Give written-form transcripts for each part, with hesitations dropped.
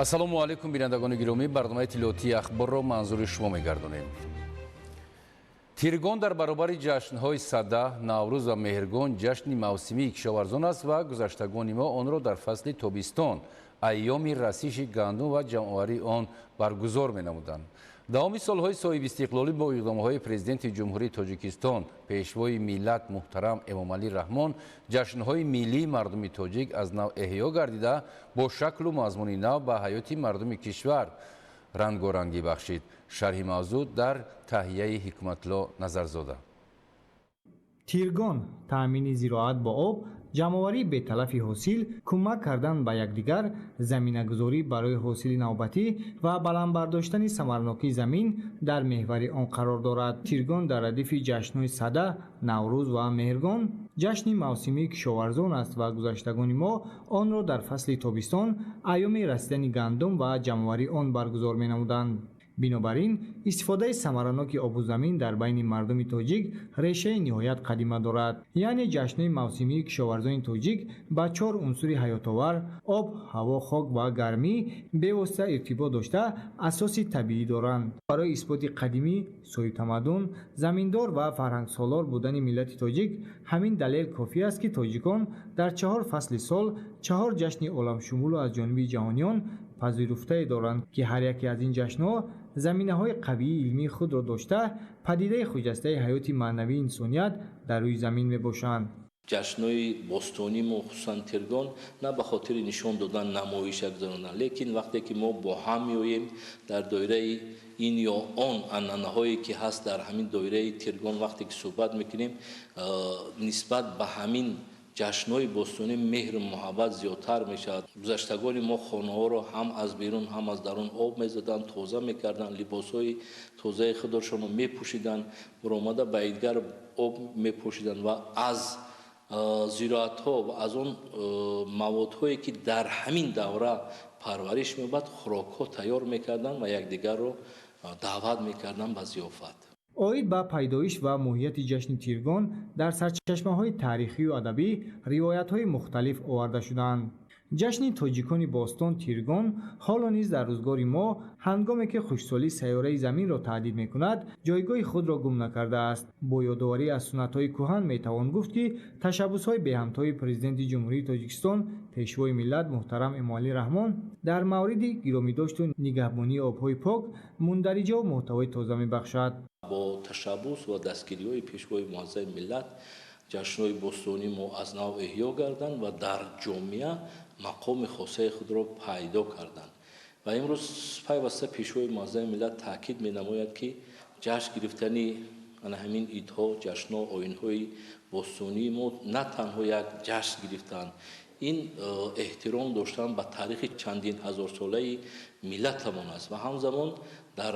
Ассалому алайкум, бинандагони гиромӣ. Барномаи иттилоотии Ахборро манзури шумо мегардонем. Тиргон дар баробари ҷашнҳои Сада, Наврӯз ва Меҳргон ҷашни мавсимии кишоварзон аст ва гузаштагони мо онро дар фасли тобистон, айёми расиши гандум ва ҷамъоварии он баргузор менамуданд. Давоми солҳои соҳибистиқлолӣ бо иқдомҳои Президенти Ҷумҳурии Тоҷикистон, Пешвои миллат муҳтарам Эмомалӣ Раҳмон ҷашнҳои миллии мардуми тоҷик аз нав эҳё гардида, бо шаклу мазмуни нав ба ҳаёти мардуми кишвар рангорангӣ бахшид. Шарҳи мавзӯъ дар таҳияи Ҳикматулло Назарзода. Тиргон таъмини зироат бо об, ҷамъоварии беталафи ҳосил, кӯмак кардан ба якдигар, заминагузорӣ барои ҳосили навбатӣ ва баланд бардоштани самарнокии замин дар меҳвари он қарор дорад. Тиргон дар радифи ҷашнҳои Сада, Наврӯз ва Меҳргон ҷашни мавсимии кишоварзон аст ва гузаштагони мо онро дар фасли тобистон, айёми расидани гандум ва ҷамъоварии он баргузор менамуданд. Бинобар ин, истифодаи самараноки обу замин дар байни мардуми тоҷик решаи ниҳоят қадима дорад. Яъне ҷашнҳои мавсимии кишоварзони тоҷик ба чор унсури ҳаётовар — об, ҳаво, хок ва гармӣ бевосита иртибот дошта, асоси табиӣ доранд. Барои исботи қадимӣ, соҳибтамаддун, заминдор ва фарҳангсолор будани миллати тоҷик ҳамин далел кофӣ аст, ки тоҷикон дар чаҳор фасли сол чаҳор ҷашни оламшумулу аз ҷониби ҷаҳониён пазируфтае доранд, ки ҳар яке аз ин ҷашнҳо заминаҳои қавии илмии худро дошта, падидаи хуҷастаи ҳаёти маънавии инсоният дар рӯи замин мебошанд. Ҷашнҳои бостонии мо, хусусан Тиргон, на ба хотири нишон додан, намоиша гузарондан, лекин вақте ки мо бо ҳам меоем, дар доираи ин ё он анъанаҳое ки ҳаст, дар ҳамин доираи Тиргон вақте ки суҳбат мекунем, нисбат ба ҳамин ҷашнҳои бостонӣ меҳру муҳаббат зиёдтар мешавад. Гузаштагони мо хонаҳоро ҳам аз берун, ҳам аз дарун об мезаданд, тоза мекарданд, либосҳои тозаи худашонро мепӯшиданд, баромада ба якдигар об мепӯшиданд ва аз зироатҳо ва аз он маводҳое, ки дар ҳамин давра парвариш меёбад, хӯрокҳо тайёр мекарданд ва якдигарро даъват мекарданд ба зиёфат. Оид ба пайдоиш ва моҳияти ҷашни Тиргон дар сарчашмаҳои таърихию адабӣ ривоятҳои мухталиф оварда шудаанд. Ҷашни тоҷикони бостон Тиргон ҳоло низ дар рӯзгори мо, ҳангоме ки хушксолӣ сайёраи заминро таҳдид мекунад, ҷойгоҳи худро гум накардааст. Бо ёдоварӣ аз суннатҳои кӯҳан метавон гуфт, ки ташаббусҳои беҳамтои Президенти Ҷумҳурии Тоҷикистон, Пешвои миллат муҳтарам Эмомалӣ Раҳмон дар мавриди гиромидошту нигаҳбонии обҳои пок мундариҷаву муҳтавои тоза мебахшад. Бо ташаббус ва дастгириҳои Пешвои муаззами миллат ҷашнҳои бостонии мо аз нав эҳё гарданд ва дар ҷомеа мақоми хосаи худро пайдо карданд. Ва имрӯз пайваста Пешвои муаззами миллат таъкид менамояд, ки ҷашн гирифтани ана ҳамин идҳо, ҷашнҳо, оинҳои бостонии мо на танҳо як ҷашн гирифтан, ин эҳтиром доштан ба таърихи чандин ҳазорсолаи миллатамон аст ва ҳамзамон дар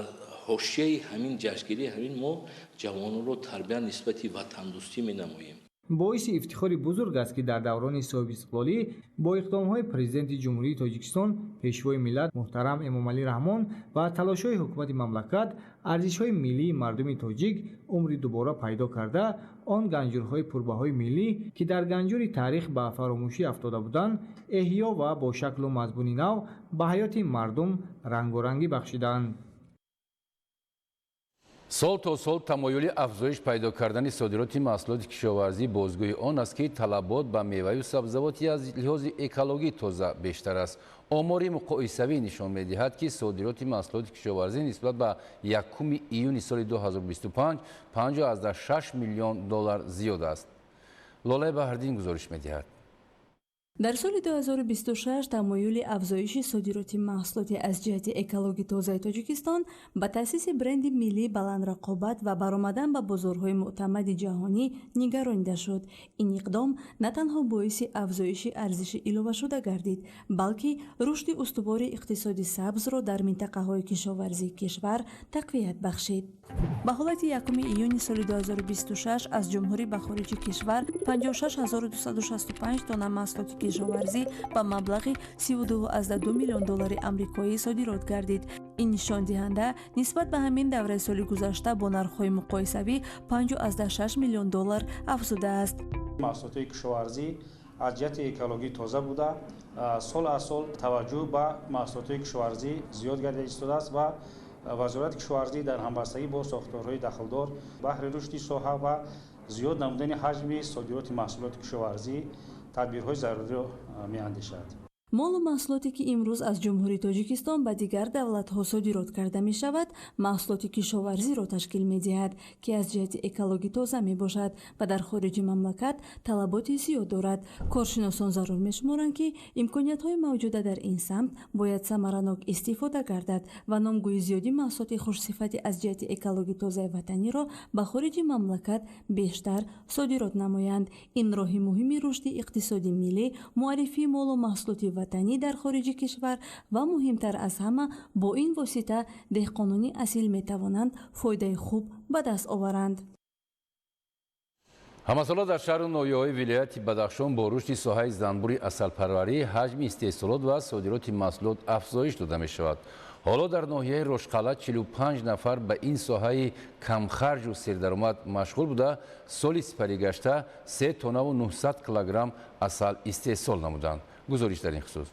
ҳошияи ҳамин ҷашнгирии ҳамин мо ҷавононро тарбия нисбати ватандӯстӣ менамоем. Боиси ифтихори бузург аст, ки дар даврони соҳибистиқлолӣ бо иқдомҳои Президенти Ҷумҳурии Тоҷикистон, Пешвои миллат муҳтарам Эмомалӣ Раҳмон ва талошҳои ҳукумати мамлакат арзишҳои миллии мардуми тоҷик умри дубора пайдо карда, он ганҷурҳои пурбаҳои миллӣ, ки дар ганҷури таърих ба фаромӯшӣ афтода буданд, эҳё ва бо шаклу мазмуни нав ба ҳаёти мардум рангорангӣ бахшиданд. Сол то сол тамоюли афзоиш пайдо кардани содироти маҳсулоти кишоварзӣ бозгӯи он аст, ки талабот ба меваю сабзавоти аз лиҳози экологӣ тоза бештар аст. Омори муқоисавӣ нишон медиҳад, ки содироти маҳсулоти кишоварзӣ нисбат ба 1 июни соли 2025 5,6 миллион доллар зиёд аст. Лолаи Баҳрдин гузориш медиҳад. Дар соли 2026 тамоюли афзоиши содироти маҳсулоти аз ҷиҳати экологӣ тозаи Тоҷикистон ба таъсиси бренди миллии баландрақобат ва баромадан ба бозорҳои мӯътамади ҷаҳонӣ нигаронида шуд. Ин иқдом на танҳо боиси афзоиши арзиши иловашуда гардид, балки рушди устувори иқтисоди сабзро дар минтақаҳои кишоварзии кишвар тақвият бахшид. Ба ҳолати 1 июни соли 2026 аз ҷумҳурӣ ба хориҷи кишвар 56 265 тонна маҳсулоти кишоварзӣ ба маблағи 32,2 миллион доллари амрикоӣ содирот гардид. Ин нишондиҳанда нисбат ба ҳамин давраи соли гузашта бо нархҳои муқоисавӣ 5,6 миллион доллар афзудааст. Маҳсулотҳои кишоварзӣ аз ҷиҳати экологӣ тоза буда. Сол аз сол таваҷҷӯҳ ба маҳсулотҳои кишоварзӣ зиёд гардида истодааст ва Вазорати кишоварзӣ дар ҳамбастагӣ бо сохторҳои дахлдор баҳри рушди соҳа ва зиёд намудани ҳаҷми содироти маҳсулоти кишоварзӣ тадбирҳои заруриро меандешад. Молу маҳсулоте, ки имрӯз аз Ҷумҳурии Тоҷикистон ба дигар давлатҳо содирот карда мешавад, маҳсулоти кишоварзиро ташкил медиҳад, ки аз ҷиҳати экологӣ тоза мебошад ва дар хориҷи мамлакат талаботи зиёд дорад. Коршиносон зарур мешуморанд, ки имкониятҳои мавҷуда дар ин самт бояд самаранок истифода гардад ва номгӯи зиёди маҳсулоти хушсифати аз ҷиҳати экологӣ тозаи ватаниро ба хориҷи мамлакат бештар содирот намоянд. Ин роҳи муҳими рушди иқтисоди миллӣ, муаррифии молу маҳсулоти ватанӣ дар хориҷи кишвар ва муҳимтар аз ҳама, бо ин восита деҳқонони асил метавонанд фоидаи хуб ба даст оваранд. Ҳамасола дар шаҳру ноҳияҳои вилояти Бадахшон бо рушди соҳаи занбури асалпарварӣ ҳаҷми истеҳсолот ва содироти маҳсулот афзоиш дода мешавад. Ҳоло дар ноҳияи Рошқалъа 45 нафар ба ин соҳаи камхарҷу сердаромад машғул буда, соли сипаригашта 3 тоннаву 900 килограмм асал истеҳсол намуданд. Гузориш дар ин хусус.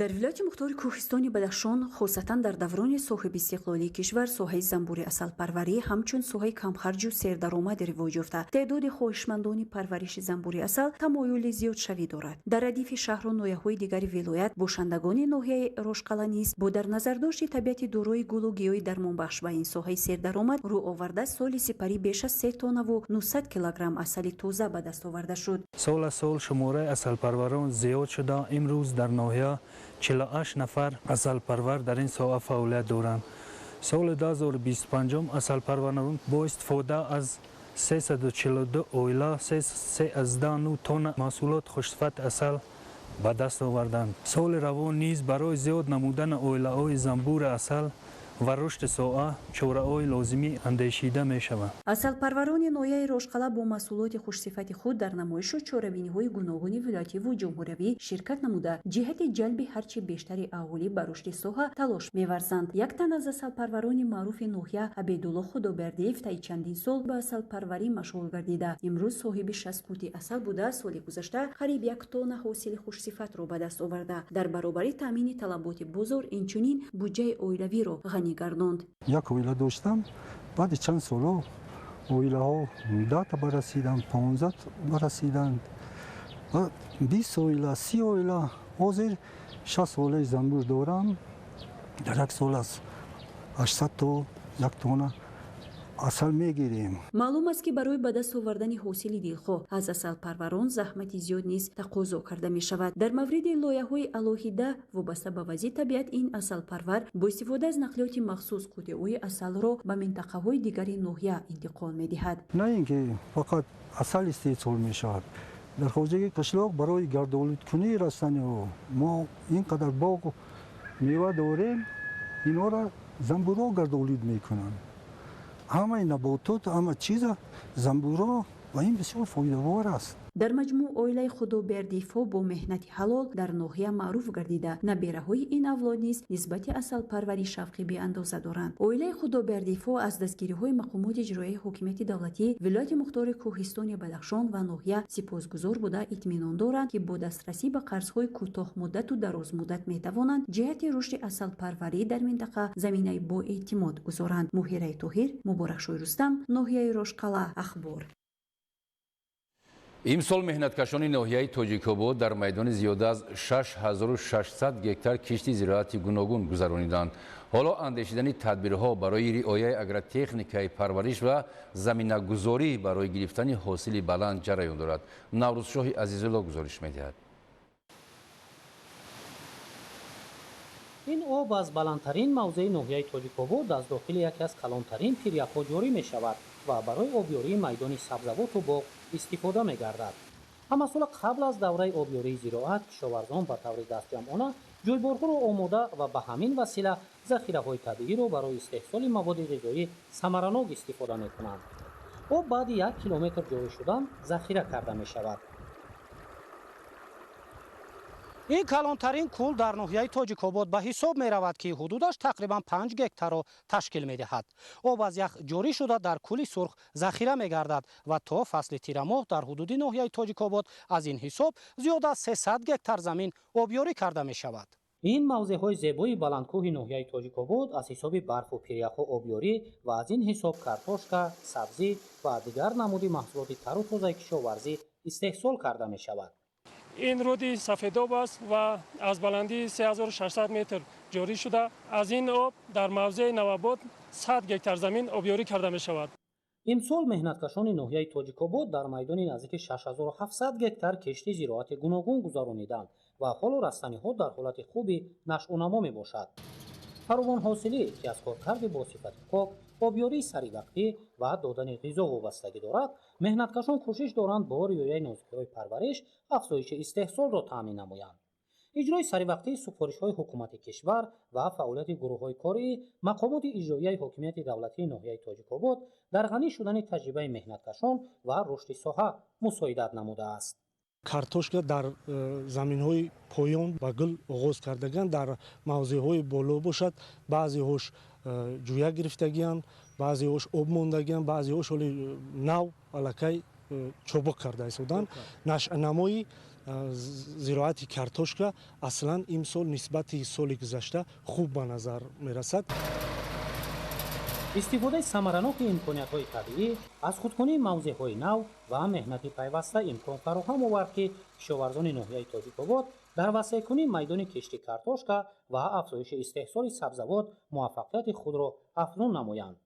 Дар вилояти мухтори Кӯҳистони Бадахшон, хусусан дар даврони соҳибистиқлолии кишвар, соҳаи занбури асалпарварӣ ҳамчун соҳаи камхарҷу сердаромад ривоҷ ёфта, теъдоди хоҳишмандони парвариши занбури асал тамоюли зиёдшавӣ дорад. Дар радифи шаҳру ноҳияҳои дигари вилоят, бошандагони ноҳияи Рошқалъа низ бо дар назардошти табиати дорои гулу гиёҳи дармонбахш ба ин соҳаи сердаромад рӯ оварда, соли сипарӣ беш аз 3 тоннаву 900 килограмм асали тоза ба даст оварда шуд. Сол аз сол шумораи асалпарварон зиёд шуда, имрӯз дар ноҳия 48 нафар асалпарвар дар ин соҳа фаъолият доранд. Соли 2025 асалпарварон бо истифода аз 342 оила 3,9 тонна маҳсулот хушсифати асал ба даст оварданд. Соли равон низ барои зиёд намудани оилаҳои занбури асал ва рушди соҳа чораҳои лозимӣ андешида мешаванд. Асалпарварони ноҳияи Рошқалъа бо маҳсулоти хушсифати худ дар намоишу чорабиниҳои гуногуни вилоятиву ҷумҳуриявӣ ширкат намуда, ҷиҳати ҷалби ҳарчи бештари аҳолӣ ба рушди соҳа талош меварзанд. Як тан аз асалпарварони маъруфи ноҳия Абедулло Худобердиев таи чандин сол ба асалпарварӣ машғул гардида, имрӯз соҳиби 60 қути асал буда, соли гузашта қариб 1 тонна ҳосили хушсифатро ба даст оварда, дар баробари таъмини талаботи бозор инчунин буҷаи оилавиро ғанӣ гардонд. Як оила доштам, баъди чанд солҳо оилаҳо 10 та барасиданд, 15 барасиданд, 20 оила, 30 оила. Ҳозир 60 оилаи занбур дорам. Дар як сол аз 800 то 1 тонна асал мегирем. Маълум аст, ки барои ба даст овардани ҳосили дилхоҳ аз асалпарварон заҳмати зиёд низ тақозо карда мешавад. Дар мавриди лоиҳаҳои алоҳида вобаста ба вазъи табиат, ин асалпарвар бо истифода аз нақлиёти махсус қутиҳои асалро ба минтақаҳои дигари ноҳия интиқол медиҳад. На ин ки фақат асал истеҳсол мешавад. Дар хоҷагии қишлоқ барои гардолудкунии растаниҳо мо ин қадар боғу мева дорем, инҳоро занбурҳо гардолуд мекунанд. Ҳамаи наботот, ҳама чиза занбурҳо, ва ин бисёр фоидавор аст. Дар маҷмӯъ оилаи Худобердиевҳо бо меҳнати ҳалол дар ноҳия маъруф гардида, набераҳои ин авлод низ нисбати асалпарварӣ шавқи беандоза доранд. Оилаи Худобердиевҳо аз дастгириҳои мақомоти иҷроияи ҳокимияти давлатӣ, вилояти мухтори Кӯҳистони Бадахшон ва ноҳия сипосгузор буда, итминон доранд, ки бо дастрасӣ ба қарзҳои кӯтоҳмуддату дарозмуддат метавонанд ҷиҳати рушди асалпарварӣ дар минтақа заминаи боэътимод гузоранд. Муҳираи Тоҳир, Муборакшои Рустам, ноҳияи Рошқалъа, Ахбор. Имсол меҳнаткашони ноҳияи Тоҷикобод дар майдони зиёда аз 6600 гектар кишти зироати гуногун гузарониданд. Ҳоло андешидани тадбирҳо барои риояи агротехникаи парвариш ва заминагузорӣ барои гирифтани ҳосили баланд ҷараён дорад. Наврӯзшоҳи Азизулло гузориш медиҳад. Ин об аз баландтарин мавзеи ноҳияи Тоҷикобод аз дохили яке аз калонтарин пиряхҳо ҷорӣ мешавад ва барои обёрии майдони сабзавоту боғ истифода мегардад. Ҳамасола қабл аз давраи обёрии зироат кишоварзон ба таври дастҷамъона ҷӯйборҳоро омода ва ба ҳамин васила захираҳои табииро барои истеҳсоли маводи ғизоӣ самаранок истифода мекунанд. Об баъди 1 километр ҷорӣ шудан захира карда мешавад. Ин калонтарин кӯл дар ноҳияи Тоҷикобод ба ҳисоб меравад, ки ҳудудаш тақрибан 5 гектарро ташкил медиҳад. Об аз ях ҷорӣ шуда дар кӯли Сурх захира мегардад ва то фасли тирамоҳ дар ҳудуди ноҳияи Тоҷикобод аз ин ҳисоб зиёда аз 300 гектар замин обёрӣ карда мешавад. Ин мавзеъҳои зебои баландкӯҳи ноҳияи Тоҷикобод аз ҳисоби барфу пиряхҳо обёрӣ ва аз ин ҳисоб картошка, сабзӣ ва дигар намуди маҳсулоти тару тозаи кишоварзӣ истеҳсол карда мешавад. Ин руди Сафедоб аст ва аз баландии 3600 метр ҷорӣ шуда, аз ин об дар мавзеи Навобод 100 гектар замин обёрӣ карда мешавад. Имсол меҳнаткашони ноҳияи Тоҷикобод дар майдони наздики 6700 гектар кишти зироати гуногун гузарониданд ва ҳоло растаниҳо дар ҳолати хуби нашъунамо мебошад. Фаровонҳосилӣ, ки аз коркарди босифати хок, обёрии саривақтӣ ва додани ғизо вобастагӣ дорад, меҳнаткашон кӯшиш доранд бо риояи нозукиҳои парвариш афзоиши истеҳсолро таъмин намоянд. Иҷрои саривақтии супоришҳои ҳукумати кишвар ва фаъолияти гурӯҳҳои корӣ мақомоти иҷроияи ҳокимияти давлатии ноҳияи Тоҷикобод дар ғанӣ шудани таҷрибаи меҳнаткашон ва рушди соҳа мусоидат намудааст. Картошка дар заминҳои поён ба гул оғоз кардагианд, дар мавзеъҳои боло бошад баъзеҳош ҷӯя гирифтагианд, баъзеҳош об мондагианд, баъзеҳош ҳоли нав аллакай чобуқ карда истоданд. Нашънамои зироати картошка аслан имсол нисбати соли гузашта хуб ба назар мерасад. Истифодаи самараноки имкониятҳои табиӣ аз худкунии мавзеъҳои нав ва меҳнати пайваста имкон фароҳам овард, ки кишоварзони ноҳияи Тоҷикобод дар васеъкунии майдони кишти картошка ва афзоиши истеҳсоли сабзавот муваффақияти худро афзун намоянд.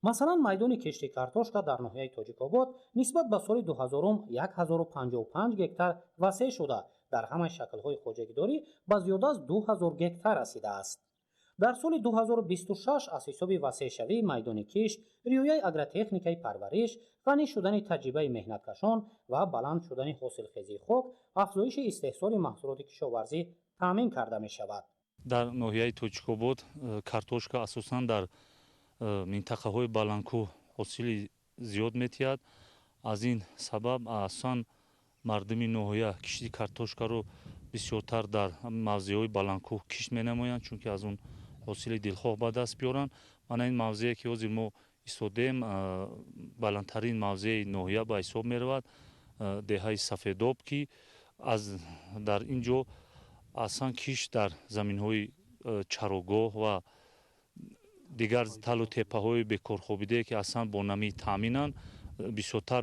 Масалан, майдони кишти картошка дар ноҳияи Тоҷикобод нисбат ба соли 2000 1055 гектар васеъ шуда, дар ҳамаи шаклҳои хоҷагидорӣ ба зиёда аз 2000 гектар расидааст. Дар соли 2026 аз ҳисоби васеъшавии майдони кишт, риояи агротехникаи парвариш, ғанӣ шудани таҷрибаи меҳнаткашон ва баланд шудани ҳосилхезии хок, афзоиши истеҳсоли маҳсулоти кишоварзӣ таъмин карда мешавад. Дар ноҳияи Тоҷикобод картошка асосан дар минтақаҳои баландкӯҳ ҳосили зиёд метиҳад. Аз ин сабаб асосан мардуми ноҳия кишти картошкаро бисёртар дар мавзеъҳои баландкӯҳ кишт менамоянд, чунки аз он ҳосили дилхоҳ ба даст биёранд. Мана ин мавзее ки ҳозир мо истодаем, баландтарин мавзеи ноҳия ба ҳисоб меравад, деҳаи Сафедоб, ки дар ин ҷо аслан кишт дар заминҳои чарогоҳ ва дигар талу теппаҳои бекорхобидае, ки аслан бо намӣ таъминанд, бисёртар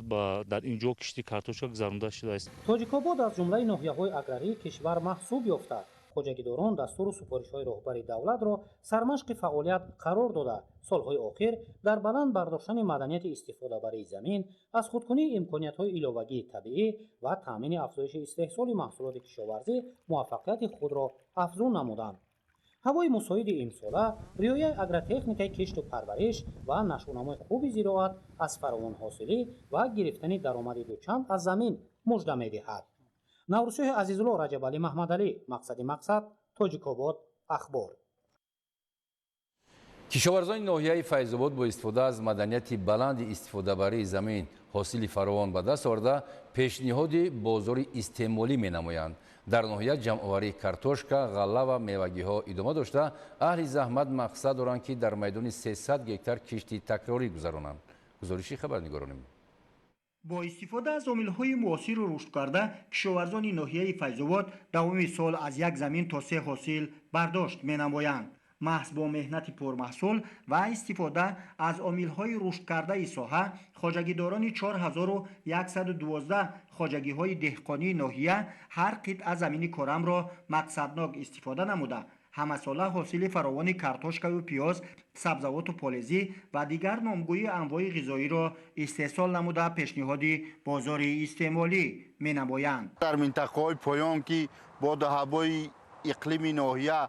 дар ин ҷо кишти картошка гузаронда шудааст. Тоҷикобод аз ҷумлаи ноҳияҳои аграрии кишвар маҳсуб ёфта, хоҷагидорон дастуру супоришҳои роҳбари давлатро сармашқи фаъолият қарор дода, солҳои охир дар баланд бардоштани маданияти истифодабарии замин, аз худкунии имкониятҳои иловагии табиӣ ва таъмини афзоиши истеҳсоли маҳсулоти кишоварзӣ муваффақияти худро афзун намуданд. Ҳавои мусоиди имсола, риояи агротехникаи кишту парвариш ва нашъунамои хуби зироат аз фаровонҳосилӣ ва гирифтани даромади дучанд аз замин мужда медиҳад. Наврӯзшоҳи Азизулло, Раҷабалӣ Маҳмадалӣ, Мақсади мақсад, Тоҷикобод, Ахбор. Кишоварзони ноҳияи Файзобод бо истифода аз маданияти баланди истифодабарии замин ҳосили фаровон ба даст оварда, пешниҳоди бозори истеъмолӣ менамоянд. Дар ноҳия ҷамъоварии картошка, ғалла ва мевагиҳо идома дошта, аҳли заҳмат мақсад доранд, ки дар майдони 300 гектар кишти такрорӣ гузаронанд. Гузориши хабарнигоронем. Бо истифода аз омилҳои муосиру рушдкарда кишоварзони ноҳияи Файзобод давоми сол аз як замин то 3 ҳосил бардошт менамоянд. Маҳз бо меҳнати пурмаҳсул ва истифода аз омилҳои рушдкардаи соҳа хоҷагидорони 4112 хоҷагиҳои деҳқонии ноҳия ҳар қитъа замини корамро мақсаднок истифода намуда, ҳамасола ҳосили фаровони картошкаю пиёз, сабзавоту полезӣ ва дигар номгӯи анвои ғизоиро истеҳсол намуда пешниҳоди бозори истеъмолӣ менамоянд. Дар минтақаҳои поён, ки боду ҳавои иқлими ноҳия,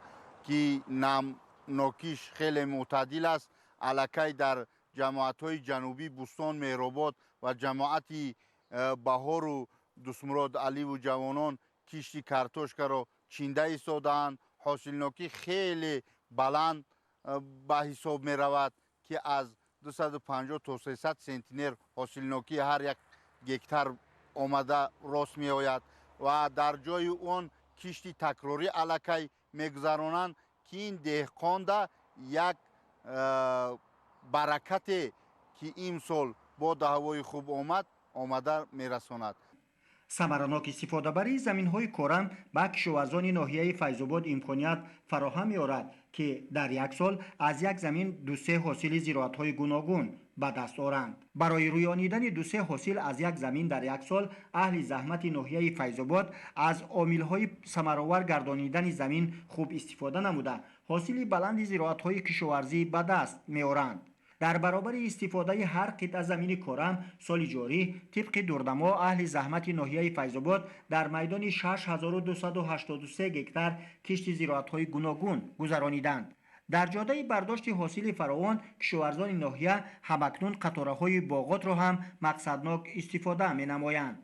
ки намнокиш хеле мӯътадил аст, аллакай дар ҷамоатҳои ҷанубӣ Бӯстон, Меҳробод ва ҷамоати Баҳору Дустмурод Аливу ҷавонон кишти картошкаро чинда истодаанд. Ҳосилнокӣ хеле баланд ба ҳисоб меравад, ки аз 250 то 300 сентнер ҳосилнокии ҳар як гектар омада рост меояд ва дар ҷои он Кишти такрорӣ аллакай мегузаронанд, ки ин деҳқонда як баракате, ки имсол боду ҳавои хуб омад, омада мерасонад. Самаранок истифодабарии заминҳои корам ба кишоварзони ноҳияи Файзобод имконият фароҳам меорад, ки дар як сол аз як замин ду-се ҳосили зироатҳои гуногун ба даст оранд. Барои рӯёнидани ду-се ҳосил аз як замин дар як сол, аҳли заҳмати ноҳияи Файзобод аз омилҳои самаровар гардонидани замин хуб истифода намуда, ҳосили баланди зироатҳои кишоварзӣ ба даст меоранд. Дар баробари истифодаи ҳар қитъа замини корам, соли ҷорӣ тибқи дурнамо аҳли заҳмати ноҳияи Файзобод дар майдони 6283 гектар кишти зироатҳои гуногун гузарониданд. Дар ҷодаи бардошти ҳосили фаровон кишоварзони ноҳия ҳамакнун қатораҳои боғотро ҳам мақсаднок истифода менамоянд.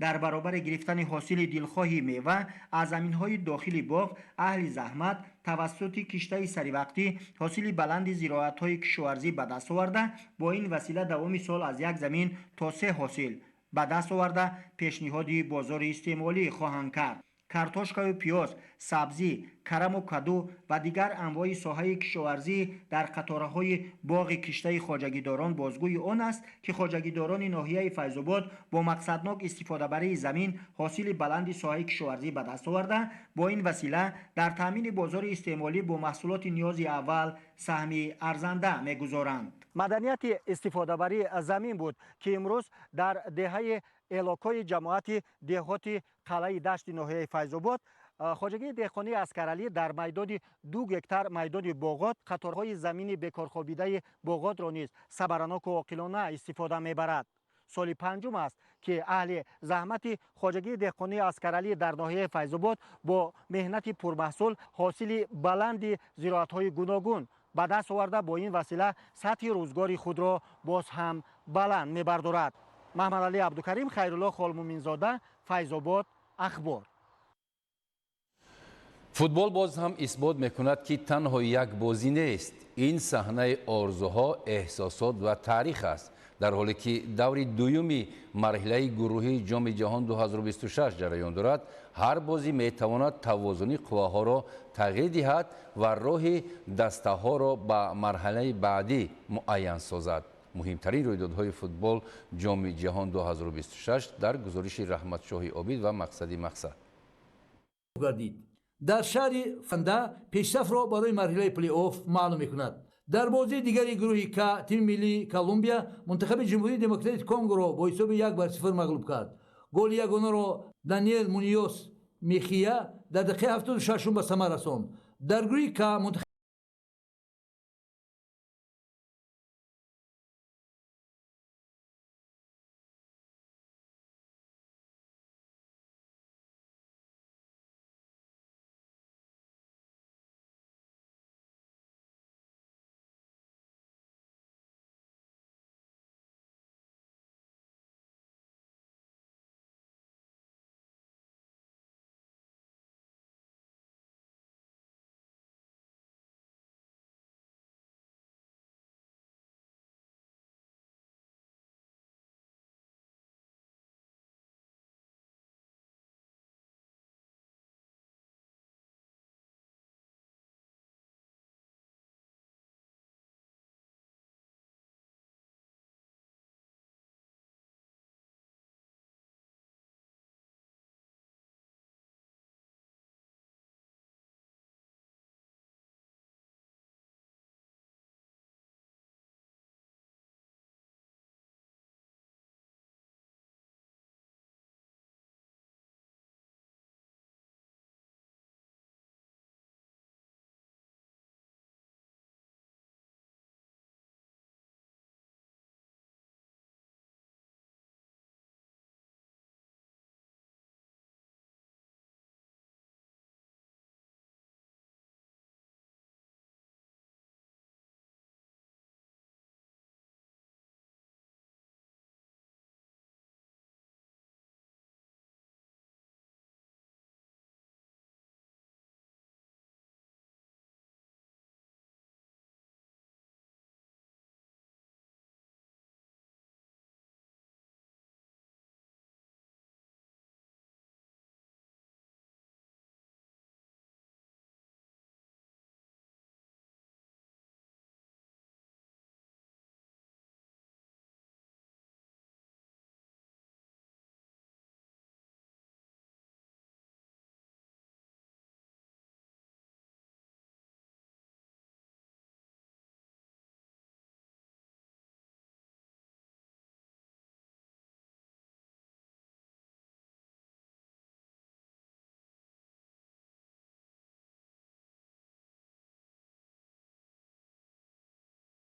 Дар баробари гирифтани ҳосили дилхоҳи мева аз заминҳои дохили боғ, аҳли заҳмат тавассути киштаи саривақтӣ ҳосили баланди зироатҳои кишоварзӣ ба даст оварда, бо ин васила давоми сол аз як замин то се ҳосил ба даст оварда, пешниҳоди бозори истеъмолӣ хоҳанд кард. Картошкаю пиёз, сабзӣ, караму каду ва дигар анвои соҳаи кишоварзӣ дар қатораҳои боғи киштаи хоҷагидорон бозгӯи он аст, ки хоҷагидорони ноҳияи Файзобод бо мақсаднок истифодабарии замин ҳосили баланди соҳаи кишоварзӣ ба даст оварда, бо ин васила дар таъмини бозори истеъмолӣ бо маҳсулоти ниёзи аввал саҳми арзанда мегузоранд. Маданияти истифодабарии замин буд, ки имрӯз дар деҳаи Элокои ҷамоати деҳоти Қалъаи Дашти ноҳияи Файзобод хоҷагии деҳқонии Аскаралӣ дар майдони 2 гектар майдони боғот қаторҳои замини бекорхобидаи боғотро низ самараноку оқилона истифода мебарад. Соли панҷум аст, ки аҳли заҳмати хоҷагии деҳқонии Аскаралӣ дар ноҳияи Файзобод бо меҳнати пурмаҳсул ҳосили баланди зироатҳои гуногун ба даст оварда, бо ин васила сатҳи рӯзгори худро боз ҳам баланд мебардорад. Маҳмадалӣ Абдукарим, Хайрулло Холмуминзода, Файзобод, Ахбор. Футбол боз ҳам исбот мекунад, ки танҳо як бозӣ нест. Ин саҳнаи орзуҳо, эҳсосот ва таърих аст. Дар ҳоле ки даври дуюми марҳилаи гурӯҳии Ҷоми ҷаҳон 2026 ҷараён дорад, ҳар бозӣ метавонад тавозуни қувваҳоро тағйир диҳад ва роҳи дастаҳоро ба марҳилаи баъдӣ муайян созад. Муҳимтарин рӯйдодҳои футбол Ҷоми ҷаҳон 2026 дар гузориши Раҳматшоҳи Обид ва Мақсади Мақсад. Гардид дар шаҳри Фанда пешсафро барои марҳилаи плей-офф маълум мекунад. Дар бозии дигари гурӯҳи К тими миллии Колумбия мунтахаби Ҷумҳурии Демократии Конгоро бо ҳисоби 1-0 мағлуб кард. Голи ягонаро Даниэл Муниёс Мехия дар дақиқаи 76-ум ба самар расонд. Дар гурӯҳи К мунтахаб